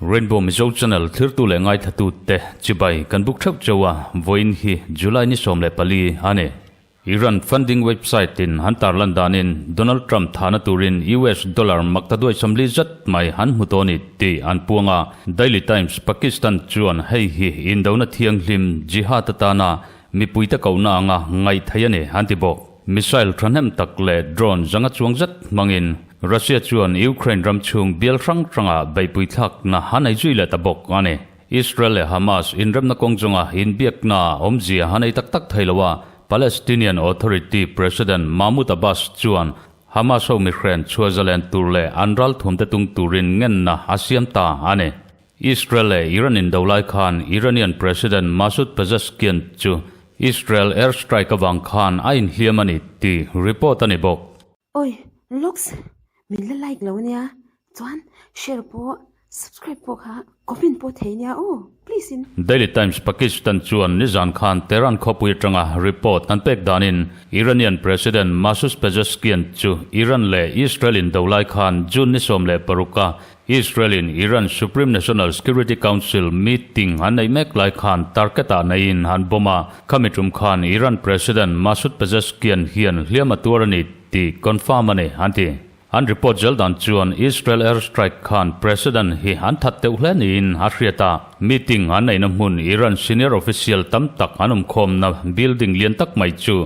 Rainbow Mizo Channel thirtu leh ngaithatu te chibai kan buk theuh cheu a, vawiin hi July ni 14 a ni. Iran funding website in han tarlan danin Donald Trump thahna turin US dollar makta duai 40 zat mai han hmu tawh a ni tih an puang a. Daily Times Pakistan chuan hei hi indona thianghlim jihad atana mipuite kohna anga ngaih theih a ni an ti bawk. Missile thahnem tak leh drone zanga chuang zet hmangin Russia chuan Ukraine ram chhung bial hrang hrangah beihpui thlakna a nei zui leh ta bawk a ni. Israel leh Hamas inremna kawng chunga inbiakna awmzia a nei tak tak thei lo a, Palestinian Authority President Mahmoud Abbas chuan Hamas ho mihren chhuah zalen tur leh an ralthumte tung turin ngenna a siam ta a ni. Israel leh Iran indo lai khan Iranian President Masoud Pezeshkian chu Israel airstrike avang khan a inhliam a ni tih report a ni bawk. Oi looks min la like lo ania chuan share pawh subscribe pawh kha comment pawh thei nia aw please in. Daily Times Pakistan chuan nizan khan Tehran khawpui atanga report an pek danin Iranian President Masoud Pezeshkian chu Iran leh Israel indo lai khan June ni 16 a Israel in Iran Supreme National Security Council meeting an neih mek lai khan target ah neiin an bomb a, khami tum khan Iran President Masoud Pezeshkian hian hliam a tuar a ni tih confirm a ni an ti. An report zel dan chuan Israel air strike khan President hi an that deuh hle niin a hriat a, meeting an neihna hmun Iran senior official tam tak an awmkhawmna building lian tak mai chu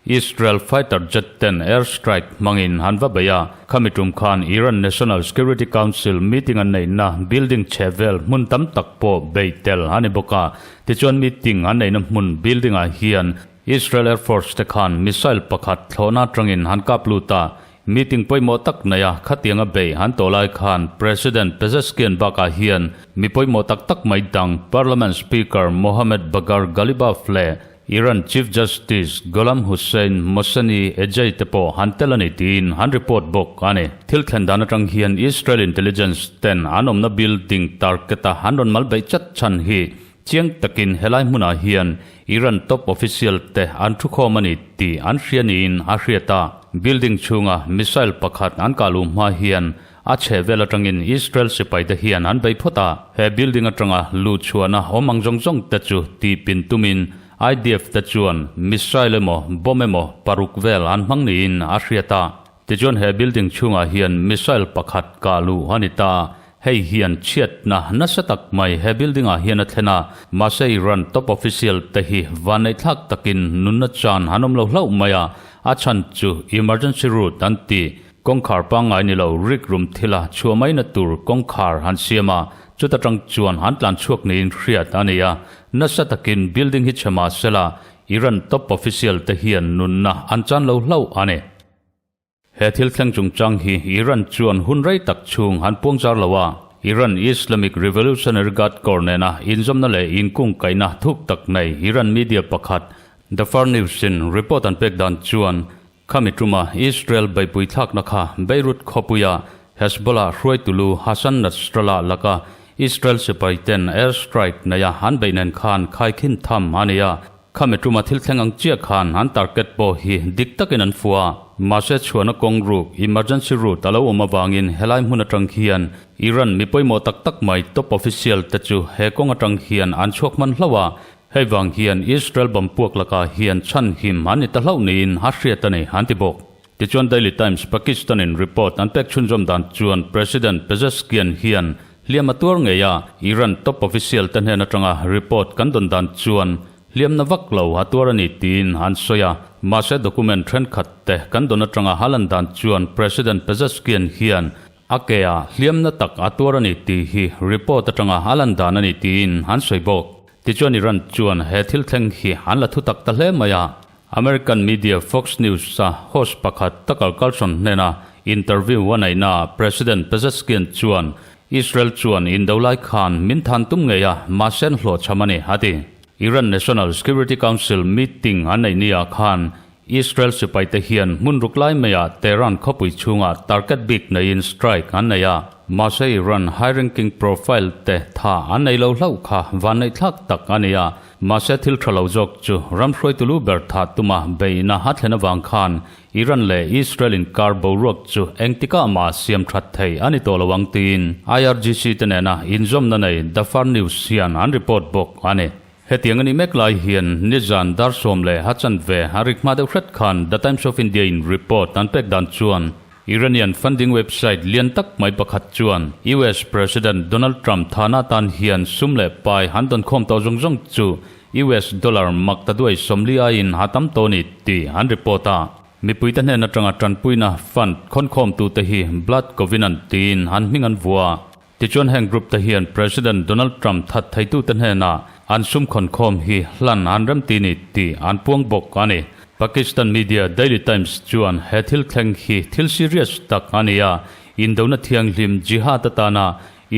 Israel fighter jet ten air strike hmangin an va bei a, khami tum khan Iran National Security Council meeting an neihna building chhe vel hmun tam tak pawh bei tel a ni bawk a. Tichuan meeting an neihna hmun building ah hian Israel Air Force te khan missile pakhat thlawhna atangin han kap lut a, meeting pawimawh tak nei a khatianga bei han tawh lai khan President Pezeshkian bakah hian mi pawimawh tak tak mai dang Parliament Speaker Mohammad Bagher Ghalibaf leh Iran Chief Justice Gholam Hussein Mohseni Ejei te pawh han tel a ni tiin han report bawk a ni. Thil thlen dan atang hian Israel intelligence ten an awmna building target a han rawn mal beih chat chhan hi Chiang takin helai hmunah hian Iran top official te an thukhawm a ni tih an hria niin a hriat a. Building chhunga missile pakhat an kah luh hma hian a chheh vel atangin Israel sipaite hian an bei phawt a. He building atanga luh chhuahna awm ang zawng zawng te chu tih pin tumin IDF te chuan missile emaw bomb emaw paruk vel an hmang niin a hriat a. Tichuan he building chhungah hian missile pakhat kah luh a ni ta. Hei hian chhiatna nasa tak mai he building ah hian a thlen a, mahse Iran top official te hi vanneihthlak takin nunna chan an awm lo hlauh mai a, a chhan chu emergency route an ti. Kawngkhar pangngai ni lo rik rum thila chhuah maina tur kawngkhar an siam a, chuta tang chuan an tlan chhuak niin hriat a ni a. Nasa takin building hi chhe mahsela Iran top official te hian nunna an chan lo hlauh a ni. He thil thleng chungchang hi Iran chuan hun rei tak chhung an puangzar lo a, Iran Islamic Revolutionary Guard Corps nena inzawmna leh inkungkaihna thuk tak nei Iran media pakhat The Far News in report an pek dan chuan khami tuma Israel beihpui thlakna kha Beirut khawpuia Hezbollah hruaitulu Hassan Nasrallah laka Israel sipai ten air strike neia an beih nen khan khaikhin tham a ni a. Khami tuma thil thleng ang chiah khan an target pawh hi dik takin an fuh a, mahse chhuahna kawng ruk, emergency route, a lo awm avangin helai hmun atang hian Iran mi pawimawh tak tak mai top official te chu he kawng atang hian an chhuak hman hlauh a, hei vang hian Israel bomb puak lakah hian chhan him an ni ta hlauh niin a hriat a ni an ti bawk. Tichuan Daily Times Pakistan in report an pek chhunzawm dan chuan President Pezeshkian hian hliam a tuar ngei a, Iran top official te hnen atanga report kan dawn dan chuan hliamna vak lo a tuar a ni tiin an sawi a, mahse document thenkhat te kan dawn atanga a lan dan chuan President Pezeshkian hian a ke ah hliamna tak a tuar a ni tih hi report atanga a lan dan a ni tiin an sawi bawk. Tichuan Iran chuan he thil thleng hi an la thu tak ta hle mai a, American media Fox News a host pakhat Tucker Carlson hnena interview a neihnaah President Pezeshkian chuan Israel chuan indo lai khan min than tum ngei a, mahse an hlawhchham a ni, a ti. Iran National Security Council meeting an neih niah khan Israel sipaite hian hmun ruk lai maiah Tehran khawpui chhungah target bik neiin strike an nei a, mahse Iran high-ranking profile te tha an nei lo hlauh kha vanneihthlak tak a ni a. Mahse thil tha lo zawk chu ram hruaitu lu ber thah tuma beihna a thlen avang khan Iran leh Israel inkar boruak chu engtikah mah siam that thei a ni tawh lo ang tiin IRGC te nena inzawmna nei The Far News hian an report bawk a ni. Hetiang a nih mek lai hian nizan dar sawm leh a chanve a rik hma deuh hret khan The Times of India in report an pek dan chuan Iranian funding website lian tak mai pakhat chuan US President Donald Trump thana atan hian sum leh pai an dawn khawm tawh zawng zawng chu US dollar mak ta duai 40 aiin a tam tawh a ni tih an report a. Mipuite hnen atanga tanpuina fund khawnkhawmtute hi Blood Covenant tiin an hming an vua. Tichuan heng group te hian President Donald Trump that theitute hnenah an sum khawnkhawm hi hlan an remti ni tih an puang bawk a ni. Pakistan media Daily Times chuan he thil thleng hi thil serious tak a ni a, indona thianghlim jihad atana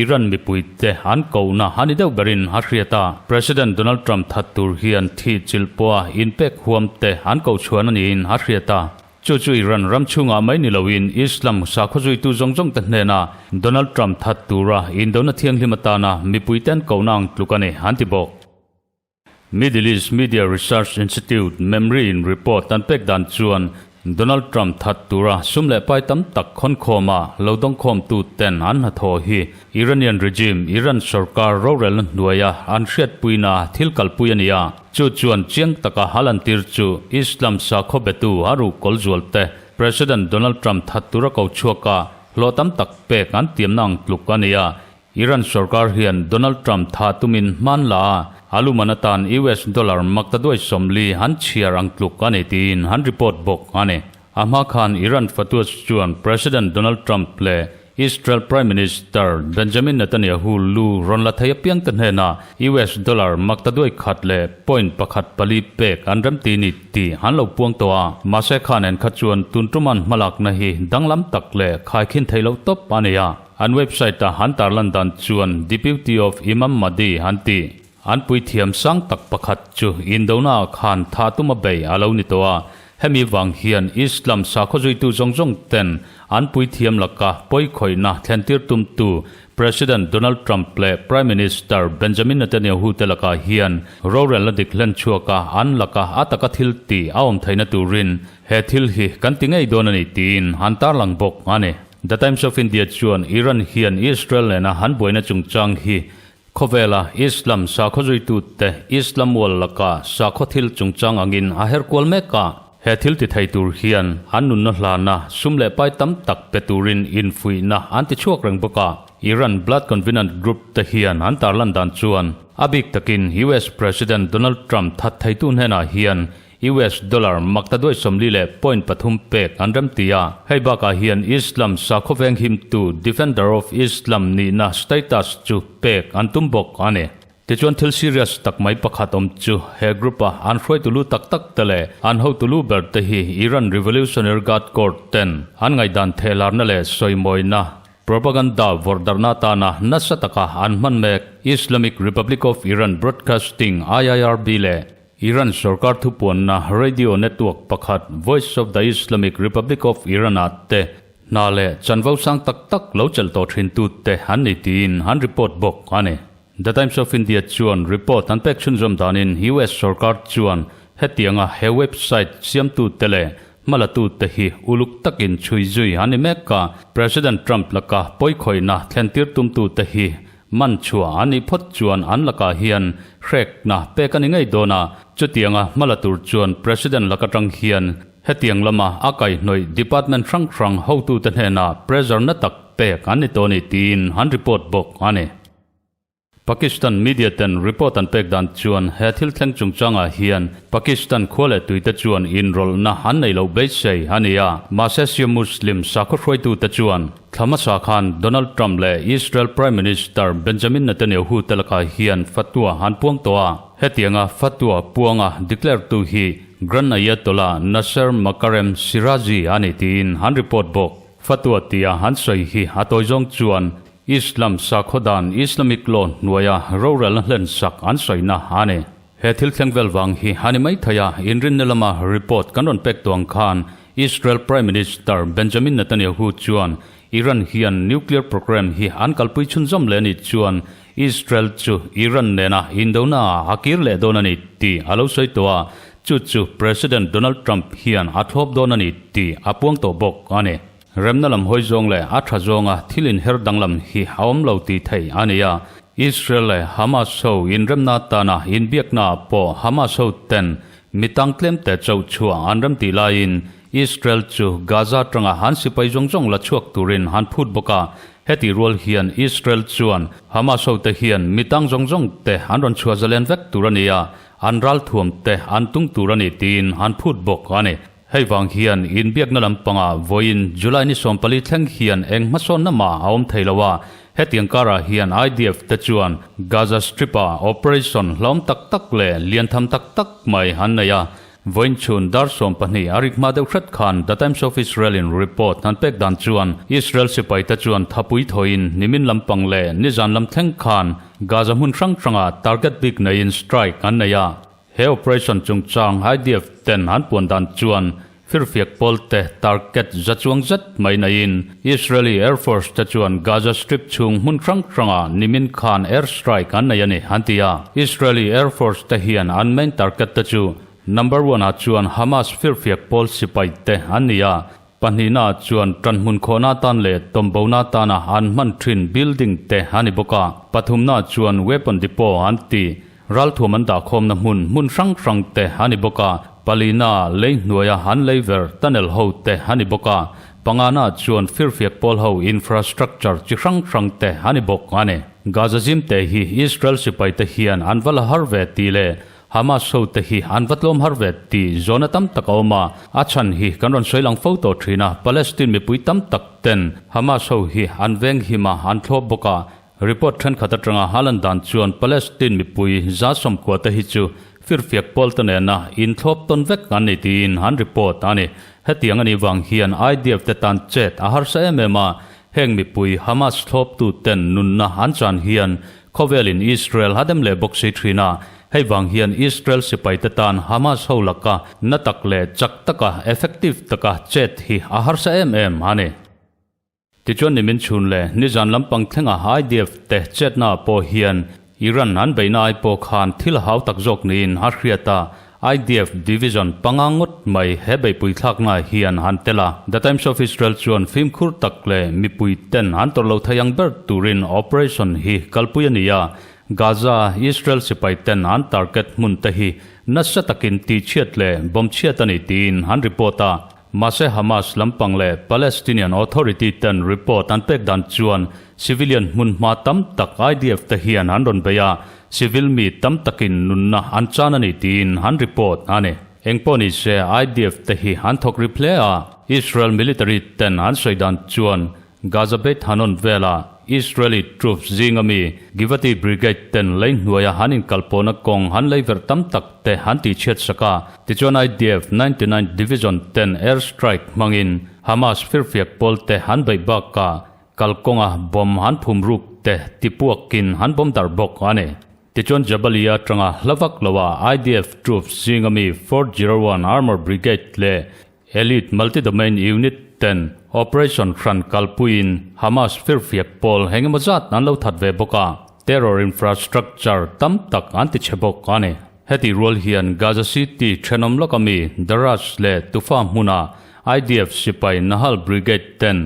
Iran mipuite an kohna a ni deuh berin a hriat a. President Donald Trump that tur hian thih chilh pawha inpek huam te an koh chhuan a niin a hriat a. Chu chu Iran ram chhungah mai ni loin Islam sakhaw zuitu zawng zawng te hnena Donald Trump that tura indona thianghlim atana mipuite an kohna ang tluk a ni, an ti bawk. Middle East Media Research Institute, MEMRI, in report an pek dan chuan Donald Trump that tura sum leh pai tam tak khawnkhawma lo dawngkhawmtu ten an hnathawh hi Iranian regime, Iran sorkar rorelna hnuaia an hriatpuina thil kalpui a ni a. Chu chuan chiang taka a lantir chu Islam sakhaw betu a ruh kawl zual te President Donald Trump that tura ko chhuak a, hlawh tam tak pek an tiamna ang tluk a ni a. Iran sorkar hian Donald Trump tha tumin hman la a, a luman atan US dollar mak ta duai 40 an chhiar ang tluk a ni tiin an report bawk a ni. A hma khan Iran fatuas chuan President Donald Trump leh Israel Prime Minister Benjamin Netanyahu lu rawn la thei apiang te hnenah US dollar mak ta duai khat leh point pakhat pali pek an remti ni tih an lo puang tawh a. Mahse khan en kha chuan tun tuman hmalakna hi danglam tak leh khaikhin theih loh tawp a ni a. An website-a an tarlan dan chuan Deputy of Imam Mahdi an ti. An puithiam sang tak pakhat chu indona ah khan tha tuma bei a lo ni tawh a, hemi vang hian Islam sakhaw zuitu zawng zawng ten an puithiam laka pawikhawihna thlentir tumtu President Donald Trump leh Prime Minister Benjamin Netanyahu te lakah hian rorelna dik hlen chhuaka an laka a taka thil ti a awm theihna turin he thil hi kan ti ngei dawn a ni tiin an tarlang bawk a ni. The Times of India chuan Iran hian Israel nena han buaina chungchang hi Khawvela Islam sakhaw zuitute Islam mual laka sakhaw thil chungchang angin a her kual mek a. He thil ti thei tur hian an nunna hlana sum leh pai tam tak pe turin infuihna an ti chhuak reng bawk a. Iran Blood Covenant Group te hian an tarlan dan chuan a bik takin US President Donald Trump that theitu hnenah hian US dollar mak ta duai 40 leh point pathum pek an rem ti a. Hei bakah hian Islam sakhaw veng himtu Defender of Islam nihna status chu pek an tum bawk a ni. Tichuan thil serious tak mai pakhat awm chu he group-a an hruaitu lu tak tak te leh an hotu lu ber te hi Iran Revolutionary Guard Corps ten an ngaihdan thehlarna leh sawimawina propaganda vawrhdarhna atana nasa taka an hman mek Islamic Republic of Iran Broadcasting, IIRB, leh Iran sorkar thupuanna radio network pakhat Voice of the Islamic Republic of Iran ah te hna leh chanvo sang tak tak lo chelh tawh thin tu te an ni tiin an report bawk a ni. The Times of India chuan report an pek chhunzawm danin US sorkar chuan hetianga he website siamtu te leh hmalatu te hi uluk takin chhui zui an ni mek a, President Trump laka pawikhawihna thlentir tumtu te hi Man chhuah an nih phawt chuan an lakah hian hrekna pek a ni ngei dawn a, chutianga hmala tur chuan President lak atang hian hetiang lama a kaihhnawih department hrang hrang hotute hnenah pressure na tak pek an ni tawh a ni tiin an report bawk a ni. Pakistan media ten report an pek dan chuan he thil thleng chungchangah hian Pakistan khua leh tuite chuan inrawlhna an nei loh beisei a ni a, mahse Shia Muslim sakhaw hruaitute chuan Thla hmasa khan Donald Trump leh Israel Prime Minister Benjamin Netanyahu te lakah hian fatwa an puang tawh a. Hetianga fatwa puanga declare tu hi Grand Ayatollah Nasser Makarem Shirazi a ni tiin an report bawk. Fatwa tia an sawi hi a tawi zawng chuan Islam sakhaw dan Islamic law hnuaia rorelna hlensak an sawina a ni. He thil thleng vel vang hi a ni mai thei a, inrinna lama report kan rawn pek tuang khan Israel Prime Minister Benjamin Netanyahu chuan Iran hian nuclear program hi an kalpui chhunzawm leh a nih chuan Israel chu Iran nena indona ah a kir leh dawn a ni tih a lo sawi tawh a, chu chu President Donald Trump hian a thlawp dawn a ni tih a puang tawh bawk a ni. Remna lam hawi zawng leh a tha zawnga thil inher danglam hi a awm lo tih theih a ni a, Israel leh Hamas ho inremna atana inbiakna ah pawh Hamas ho ten mi tang tlem te chauh chhuah an rem tih laiin Israel chu Gaza atanga han sipai zawng zawng la chhuak turin han phut bawk a, heti rual hian Israel chuan Hamas ho te hian mi tang zawng zawng te an rawn chhuah zalen vek tur a ni a, an ralthuam te an tung tur a ni tiin han phut bawk a ni. Hei vang hian inbiakna lampangah vawiin July ni 14 thleng hian eng hmasawnna mah a awm thei lo a, hetiang karah hian IDF te chuan Gaza Strip-ah operation hlawm tak tak leh lian tham tak tak mai an nei a. Vawiin chhun dar 12 a rik hma deuh hret khan The Times of Israel-in report an pek dan chuan Israel sipaite chuan thapui thawiin nimin lampang leh nizan lam thleng khan Gaza hmun hrang hrangah target bik neiin strike an nei a. He operation chungchang IDF ten an puan dan chuan firfiak pawl te target za chuang zet mai naiin Israeli Air Force te chuan Gaza Strip chhung hmun hrang hrangah nimin khan air strike an nei a ni, an ti a. Israeli Air Force te hian an main target te chu number one ah chuan Hamas firfiak pawl sipai te an ni a, pahnihna ah chuan tanhmun khawhna atan leh tawmbona atana an hman thin building te a ni bawk a, pathumna ah chuan weapon depot an ti. Ralthuam an dahkhawmna hmun hmun hrang hrang te a ni bawk a, palina lei hnuaia an lei ver tunnel ho te a ni bawk a, pangana chuan firfiak pawl ho infrastructure chi hrang hrang te a ni bawk a ni. Gaza zim te hi Israel sipai te hian an va la har ve tih leh Hamas ho te hi an va tlawm har ve tih zawhna tam tak a awm a, a chhan hi kan rawn sawi lang fo tawh thin a, Palestine mipui tam tak ten Hamas ho hi an veng him a, an thlawp bawk a, Report thenkhat atanga Haaland dan chuan Palestine mipui 190 te hi chu firfiak pawl te nena inthlawp tawn vek an ni tiin an report a ni. Hetiang a nih vang hian IDF te tan chet a harsa em em a, heng mipui Hamas thlawptu ten nunna an chan hian khawvelin Israel a dem leh bawk si thin a, hei vang hian Israel sipai te tan Hamas ho laka na tak leh chak taka effective taka chet hi a harsa em em a ni. Tichuan nimin chhun leh nizan lampang thlenga IDF te chetna ah pawh hian Iran an beihna ai pawh khan thil hau tak zawk niin a hriat a, IDF division panga ngawt mai he beihpui thlakna hian an tel a. The Times of Israel chuan fimkhur tak leh mipui ten an tawrh lo thei ang ber turin operation hi kalpui a ni a, Gaza Israel sipai ten an target hmun te hi nasa takin tihchhiat leh bawmchhiat a ni tiin an report a. Mahse Hamas lampang leh Palestinian Authority ten report an pek dan chuan civilian hmunhma tam tak IDF te hian an rawn bei a, civil mi tam takin nunna an chan a ni tiin an report a ni. Engpawh ni se IDF te hi an thawk rip hle a, Israel military ten an sawi dan chuan Gaza Beit Hanoun vela Israeli troops zinga mi Givati Brigade ten lei hnuaia han inkalpawhna kawng han lei verh tam tak te han tihchhiat sak a. Tichuan IDF 99 Division ten air strike hmangin Hamas firfiak pawl te han beih bakah kalkawnga bomb han phum ruk te tipuakin han bomb darh bawk a ni. Tichuan Jabalia atanga hla vak loa IDF troops zinga mi 401 Armour Brigade leh Elite Multi-Domain Unit ten operation hran kalpuiin Hamas firfiak pawl engemaw zat an lo that ve bawk a, terror infrastructure tam tak an ti chhe bawk a ni. Heti rual hian Gaza City thenawm lawka mi Daraj leh Tufa hmuna IDF sipai Nahal Brigade ten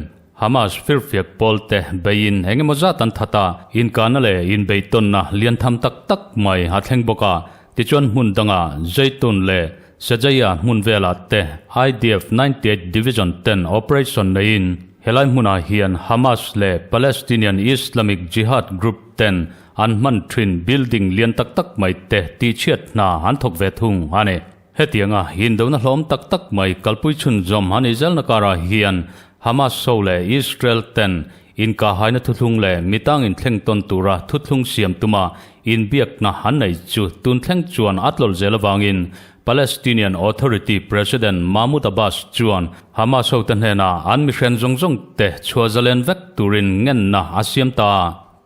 Hamas firfiak pawl te beiin engemaw zat an that a, inkahna leh inbeihtawnna lian tham tak tak mai a thleng bawk a, tichuan hmun danga Zeitun leh Sejaya hmun velah te IDF 98 Division ten operation neiin helai hmunah hian Hamas leh Palestinian Islamic Jihad group ten an hman thin building lian tak tak mai te tihchhiat hna an thawk ve thung a ni. Hetianga indona hlawm tak tak mai kalpui chhunzawm a nih zelna karah hian Hamas ho leh Israel ten inkahhaina thuthlung leh mitang inthleng tawn tura thuthlung siam tuma inbiakna an nei chu tun thleng chuan a tlawlh zel avangin Palestinian Authority President Mahmoud Abbas chuan Hamas hote hnenah an mihren zawng zawng te chhuah zalen vek turin ngenna a siam ta.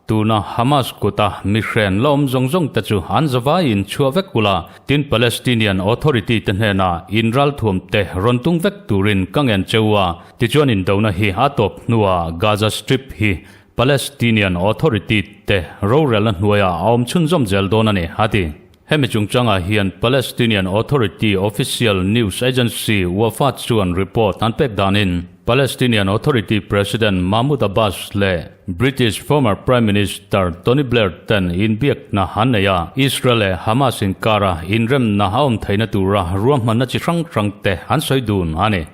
Tuna Hamas kuta mihren la awm zawng zawng te chu an zavaiin chhuah vek ula, tin Palestinian Authority te hnena in ralthuam te rawn tung vek turin ka ngen cheu a, tichuan indona hi a tawp hnuah Gaza Strip hi Palestinian Authority te rorelna hnuaiah a awm chhunzawm zel dawn a ni, a ti. Hemi chungchangah hian Palestinian Authority official news agency Wafa chuan report an pek danin Palestinian Authority President Mahmoud Abbas leh British former Prime Minister Tony Blair ten inbiakna an nei a, Israel leh Hamas inkara inremna a awm theihna tura ruahmanna chi hrang hrangte an sawi dun a ni.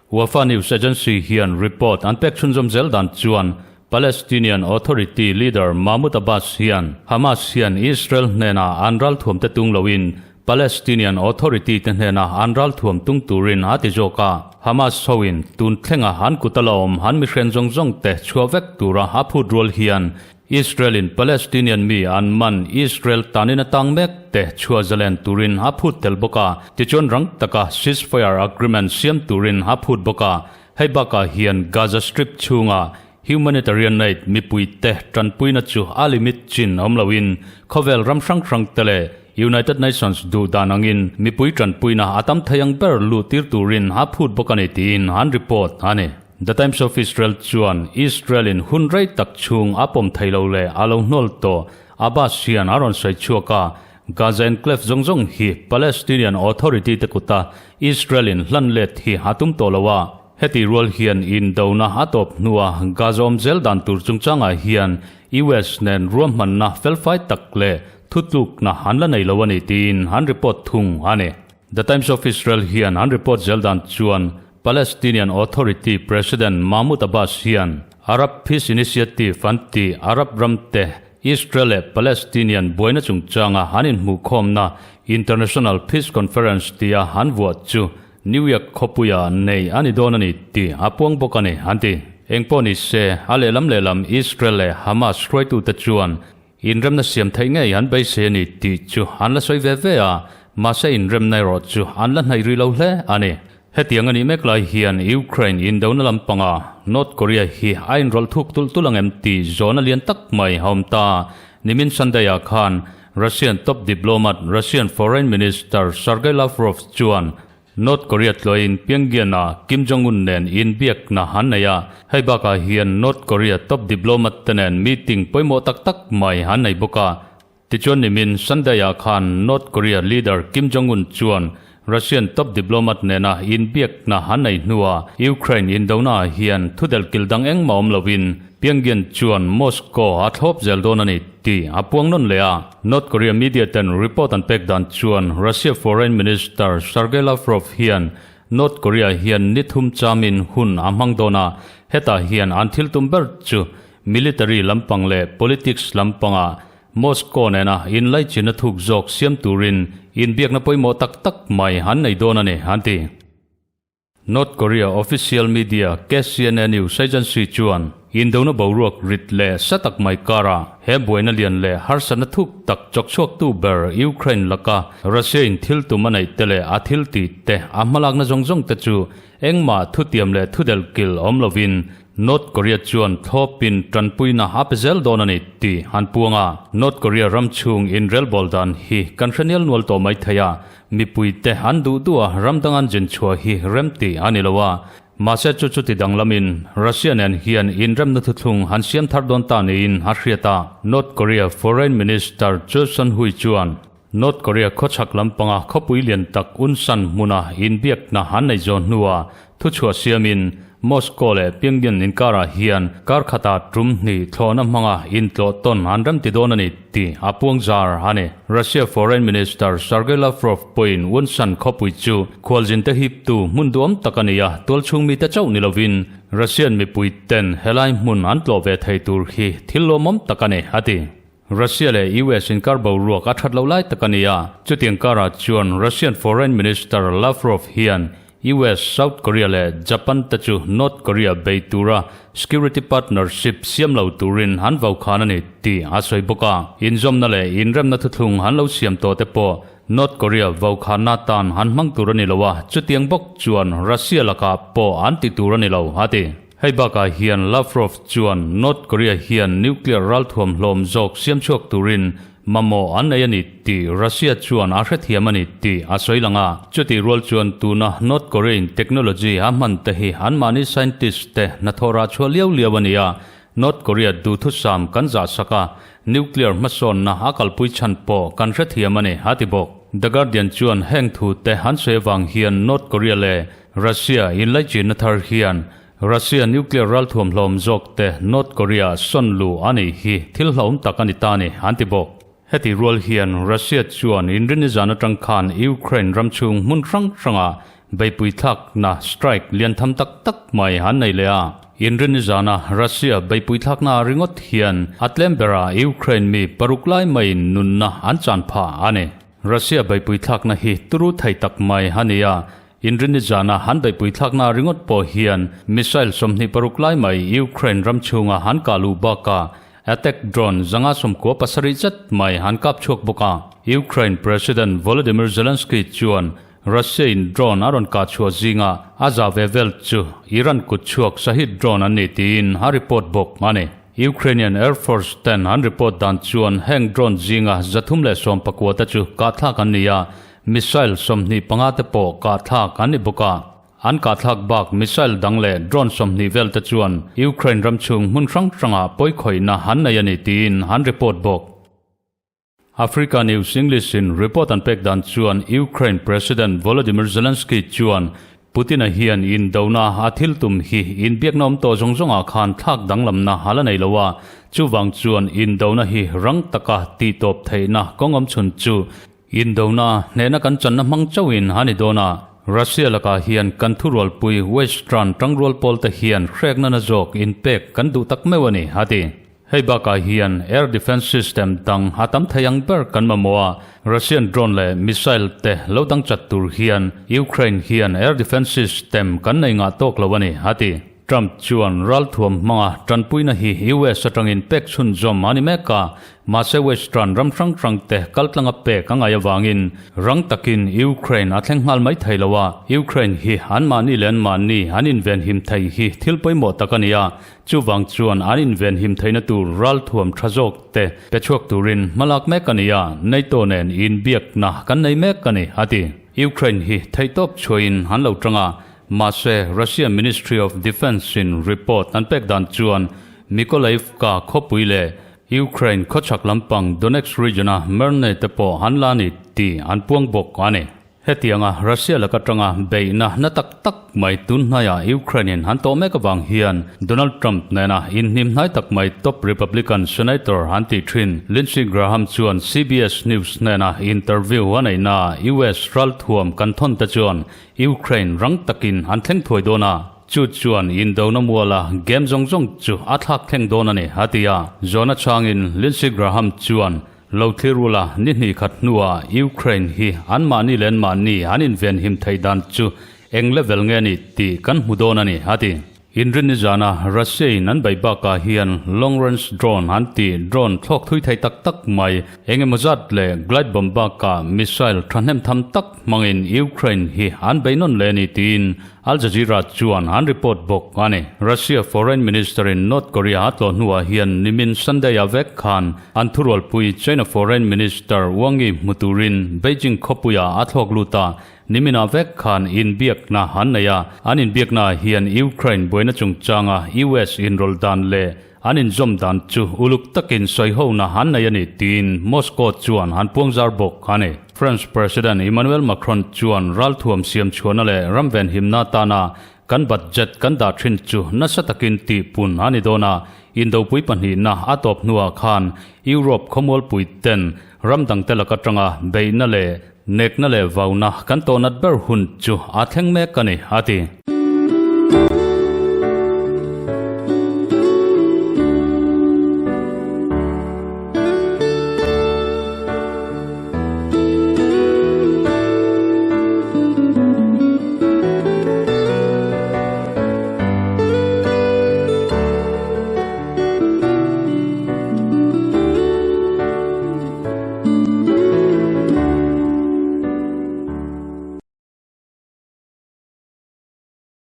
Wafa News Agency hian report an pek chhunzawm zel dan chuan Palestinian Authority leader Mahmoud Abbas hian Hamas hian Israel hnena an ralthuam te tung loin Palestinian Authority te hnena an ralthuam tung turin a ti zawk a. Hamas hoin tun thlenga an kut a la awm an mihren zawng zawng te chhuah vek tura a phut rual hian Israel-in Palestinian mi an man Israel tanin a tang mek te chhuah zalen turin a phut tel bawk a, tichuan rang taka ceasefire agreement siam turin a phut bawk a. Hei bakah hian Gaza Strip chhunga humanitarian aid mipuite tanpuina chu a limit chin awm loin khawvel ram hrang hrang te leh United Nations duh dan angin mipui tanpuina a tam thei ang ber luh tir turin a phut bawk a ni tiin an report a ni. The Times of Israel chuan Israel-in hun rei tak chhung a pawm thei lo leh a lo hnawl tawh Abbas hian a rawn sawi chhuak a, Gaza enclave zawng zawng hi Palestinian Authority te kuta Israel-in hlan let hi a tum tawh lo a, heti rual hian indona a tawp hnua Gaza awm zel dan tur chungchangah hian US nen ruahmanna felfai tak leh thutlukna an la nei lo a ni tiin an report thung a ni. The Times of Israel hian an report zel dan chuan Palestinian Authority President Mahmoud Abbas hian Arab Peace Initiative an tih Arab ramte Israel leh Palestinian buaina chungchanga an inhmuhkhawmna International Peace Conference tia an vuah chu New York khawpuia nei a ni dawn a ni tih a puang bawk a ni, an ti. Engpawh ni se, a lehlam lehlam Israel leh Hamas hruaitute chuan Inremna siam theih ngei an beisei a ni tih chu an la sawi ve ve a, mahse inremna erawh chu an la hnaih rih lo hle a ni. Hetiang a nih mek lai hian Ukraine indona lampanga North Korea hi a inrawlh thuk tulh tulh ang em tih zawhna lian tak mai a awm ta. Nimin Sunday-ah khan Russian top diplomat Russian Foreign Minister Sergei Lavrov chuan North Korea tluain Pyongyang-ah Kim Jong-un nen inbiakna an nei a, hei bakah hian North Korea top diplomat te nen meeting pawimawh tak tak mai an nei bawk a. Tichuan nimin Sunday-ah khan North Korea leader Kim Jong-un chuan Russian top diplomat nena inbiakna an nei hnuah Ukraine indonaah hian thudelh kil dang engmah awm loin Pyongyang chuan Moscow a thlawp zel dawn a ni tih a puang nawn leh a. North Korea media ten report an pek dan chuan Russia Foreign Minister Sergei Lavrov hian North Korea hian ni thum chamin hun a hmang dawn a, hetah hian an thil tum ber chu military lampang leh politics lampangah Moscow nena inlaichinna thuk zawk siam turin inbiakna pawimawh tak tak mai an nei dawn a ni, an ti. North Korea official media KCNA News Agency chuan indona boruak rit leh sa tak mai karah he buaina lian leh harsatna thuk tak chawkchhuaktu ber Ukraine laka Russia in thil tum a neih te leh a thil tih te a hmalakna zawng zawng te chu engmah thutiam leh thudelkil awm lovin North Korea chuan thlawpin tanpuina a pe zel dawn a ni tih an puang a. North Korea ram chhung inrelbawl dan hi kan hre nial nual tawh mai thei a, Mipuite an duh duh a, ram dang an zin chhuah hi rem tih a ni lo a. Mahse chu chuti danglamin Russia nen hian inremna thuthlung an siam thar dawn ta niin a hriat a. North Korea Foreign Minister Cho Son-hui chuan North Korea khawchhak lampanga khawpui lian tak Unsan hmuna inbiakna an nei zawh hnuah Thuchhuah siamin Moscow leh Pyongyang inkarah hian kar khatah tum hnih thlawhna hmanga intlawh tawn an remti dawn a ni tih a puang zar a ni. Russia Foreign Minister Sergei Lavrov pawhin Wonsan khawpui chu khualzinte hiptu hmun duam tak a ni a, tualchhung mite chauh ni lovin Russian mipuiten helai hmun an tlawh ve thei tur hi thil lawmawm tak a ni, a ti. Russia leh US inkar boruak a that loh lai tak a ni a, chutiang karah chuan Russian Foreign Minister Lavrov hian US, South Korea leh Japan te chu North Korea bei tura security partnership siam lo turin an vau khan a ni tih a sawi bawk a. Inzawmna leh inremna thuthlung an lo siam tawh te pawh North Korea vau khanna tan an hmang tur a ni lo a, chutiang bawk chuan Russia lakah pawh an ti tur a ni lo, a ti. Hei bakah hian Lavrov chuan North Korea hian nuclear ralthuam hlawm zawk siam chhuak turin mamawh an nei a ni tih Russia chuan a hrethiam a ni tih a sawi lang a. Chutih rual chuan tuna North Korea-in technology a hman te hi anmahni scientist te hnathawh rah chhuah liau liau a ni a, North Korea duhthusam kan zahsak a, nuclear hmasawnna a kalpui chhan pawh kan hrethiam a ni, a ti bawk. The Guardian chuan heng thu te an sawi avang hian North Korea leh Russia inlaichinna thar hian Russia nuclear ralthuam hlawm zawk te North Korea sawn luh a nih hi thil hlauhawm tak a ni ta a ni, an ti bawk. Heti rual hian Russia chuan inrinni zan atang khan Ukraine ram chhung hmun hrang hrangah beipui thlakna strike lian tham tak tak mai an nei leh a. Inrinni zana Russia beipui thlakna ringawt hian a tlem berah Ukraine mi paruk lai maiin nunna an chan phah a ni. Russia beipui thlakna hi turu thei tak mai a ni a, inrinni zana an beipui thlakna ringawt pawh hian missile 26 lai mai Ukraine ram chhunga an kah luh bakah Attack drone 197 zet mai an kap chhuak bawk a. Ukraine President Volodymyr Zelensky chuan Russia-in drone a rawn kah chhuah zinga a za ve vel chu Iran kut chhuak Shahed drone an ni tiin a report bawk a ni. Ukrainian Air Force ten an report dan chuan heng drone zinga 319 te chu kahthlak an ni a, missile 25 te pawh kahthlak an ni bawk a. An kahthlak bak missile dang leh drone 20 vel te chuan Ukraine ram chhung hmun hrang hrangah pawikhawihna an nei a ni tiin an report bawk. Africa News English in report an pek dan chuan Ukraine President Volodymyr Zelensky chuan Putin-a hian indona a thil tum hi inbiakna awm tawh zawng zawngah khan thlak danglamna a la nei lo a, chuvang chuan indona hi rang taka tihtawp theihna kawng awm chhun chu Indona hnehna kan channa hmang chauhin a ni dawn a, Russia lakah hian kan thurualpui Western tangrual pawlte hian hrekna na zawk inpek kan duh tak meuh a ni, a ti. Hei bakah hian air defence system dang a tam thei ang ber kan mamawh a, Russian drone leh missile te lo dang chat tur hian Ukraine hian air defence system kan nei ngah tawk lo a ni, a ti. Trump chuan ralthuam hmanga tanpuina hi US atangin pek chhunzawm a ni mek a, mahse Western ram hrang hrang te kaltlanga pek a ngaih avangin rang takin Ukraine a thleng nghal mai thei lo a, Ukraine hi anmahni leh anmahni an invenhim thei hi thil pawimawh tak a ni a, chuvang chuan an invenhim theihna tur ralthuam tha zawk te pe chhuak turin hmalak mek a ni a, NATO nen inbiakna kan nei mek a ni, a ti. Ukraine hi theihtawp chhuahin an lo tang a, Mahse, Russia Ministry of Defence-in report an pek dan chuan Mykolaivka khawpui leh Ukraine khawchhak lampang Donetsk region-a Myrne te pawh an la ni tih an puang bawk a ni. Hetianga Russia laka tanga beihna na tak tak mai tun hnaiah Ukraine-in an tawh mek avang hian Donald Trump nena inhnim hnai tak mai top Republican Senator an tih thin Lindsey Graham chuan CBS News hnena interview a neihnaah US ralthuam kan thawn te chuan Ukraine rang takin an thleng thuai dawn a, chu chuan indona muala game zawng zawng chu a thlak thleng dawn a ni, a ti a. Zawhna changin Lindsey Graham chuan lo thlir rula ni hnih khat hnuah Ukraine hi anmahni leh anmahni an invenhim theih dan chu eng level nge ni tih kan hmu dawn a ni, a ti. Inrinni zana Russia-in an beih bakah hian long range drone an tih drone thlawk thui thei tak tak mai eng emaw zat leh glide bomb bakah missile thahnem tham tak hmangin Ukraine hi an bei nawn leh a ni tiin Al Jazeera chuan an report bawk a ni. Russia Foreign Minister-in North Korea a tlawh hnuah hian nimin Sunday-ah vek khan an thurualpui China Foreign Minister Wang Yi hmu turin Beijing khawpuiah a thlawk lut a, Niminah vek khan inbiakna an nei a, an inbiaknaah hian Ukraine buaina chungchanga US inrawlh dan leh an inzawm dan chu uluk takin sawihona an nei a ni tiin Moscow chuan an puangzar bawk a ni. France President Emmanuel Macron chuan ralthuam siam chhuahna leh ram venhimna atana kan budget kan dah thin chu nasa takin tihpun a ni dawn a, indopui pahnihna a tawp hnuah khan Europe khawmualpui ten ram dangte lak atanga beihna leh Nekna leh vauna kan tawh nat ber hun chu a thleng mek a ni, a ti.